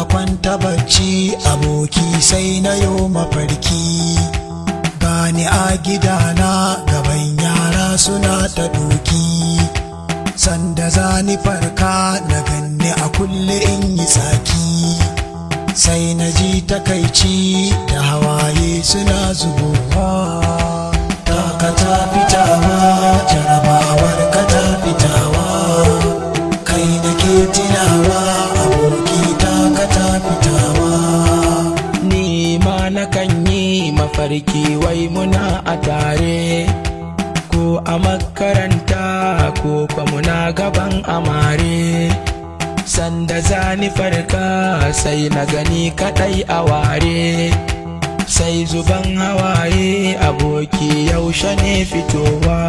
Na kwanta bacci aboki sai na yo mafarki. Gani a gidana gaban yara suna ta doki. Sanda zani farka na ganni a kulle in yi tsaki. Sai na ji takaici da hawaye suna zubowa. Taka ta fitawa, jarabawar ka ta fitawa. Kai na ke tunawa aboki taka ta fitawa. Ni ma na kan yi mafarki wai muna a tare, ko a makaranta ko kwa muna gaban amare. Sanda zani farka sai na gani kadai a ware, sai zuban hawaye aboki yaushe ne fitowa.